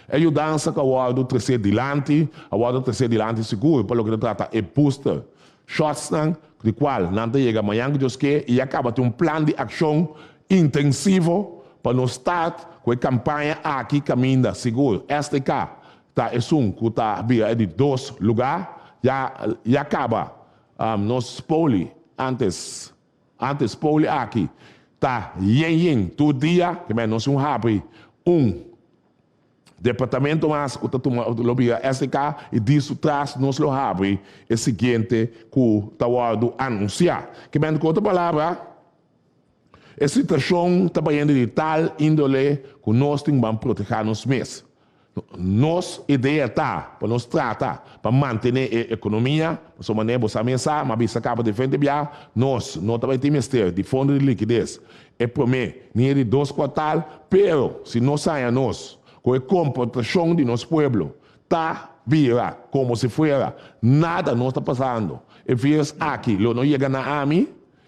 E yudansa ku a wòrdu tresé dilanti, a wòrdu tresé dilanti sigur pa loke ta trata e booster shotsnan, di kual nan ta yega mañan ku Dios ke, i a kaba tin un plan di akshon intensivo pa nos start ku e kampaña aki kaminda sigur STK ta esun ku ta bira e di dos lugá, ya ya kaba nos poli antes antes poli aki ta yen yen tur dia, ke men nos un habri un departamento mas ku ta tuma lo bira STK i di su tras nos lo habri e siguiente ku ta wòrdu anunsiá. Ke men ku otro palabra e situashon ta bayendo di tal índole ku nos tin ban protehá nos mes. Nos idea ta pa nos trata pa mantené e ekonomia, pasobra manera bo sa mes sa, m'a bisa kaba diferente bia, nos no ta bai tin mester di fondo di likides e promé ni e di dos kuartal, pero si nos haña nos ku e komportashon di nos pueblo ta bira komo si fuera nada no ta pasando, e virus aki lo no yega na ami,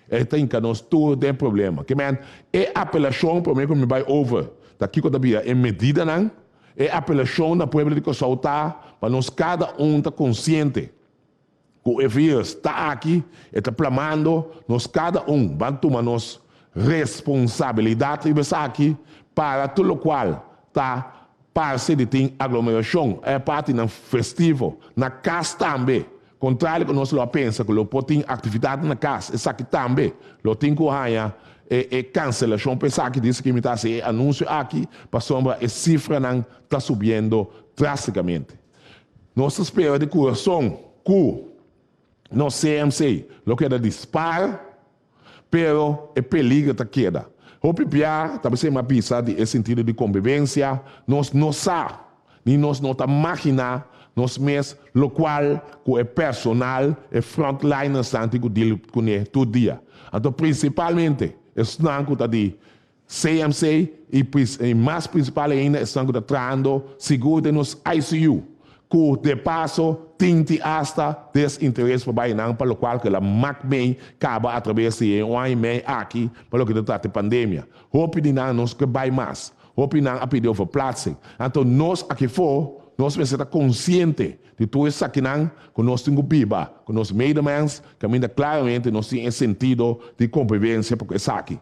E ta hinka nos tur den problema. Ke men, e apelashon promé ku mi bai over ta kiko ta bira e medidanan, e apelashon na pueblo di Kòrsou ta pa nos kada un ta konsiente ku e virus ta aki, e ta plamando, nos kada un ban tuma nos responsabilidat riba esaki para tur lokual ta parse di tin aglomerashon, e partinan festivo, na kas tambe. Kontrali ku nos lo a pensa ku lo por tin aktividatnan na kas, esaki tambe lo tin ku haña e e kanselashon pa esaki. Dice ku mi ta hasi e anunsio aki pasobra e sifranan ta subiendo drastikamente. Nos ta spera di kurason ku nos CMC lo keda di spar, pero e peligro ta keda. Hopi bia ta bis'é mi a bisa di e sentido di kombibensia, nos no sa ni nos no ta maginá nos mes lokual ku e personal, e frontlinersnan tin ku deal kuné tur dia. Anto prinsipalmente esnan ku ta di CMC i mas prinsipal ainda esnan ku ta trahando sigur den nos ICU ku de paso tin ti asta desinteres pa bai nan pa lokual ku el a mak mei kaba atraves di e un aña i mei aki pa loke ta trata e pandemia. Hopi di nan nos ke bai mas. Hopi nan a pidi overplaatsing. Anto nos aki for nos mester ta konsiente di tur esakinan ku nos tin ku biba ku nos medemens kaminda klaramente nos tin e sentido di kombivensia pa ku esaki.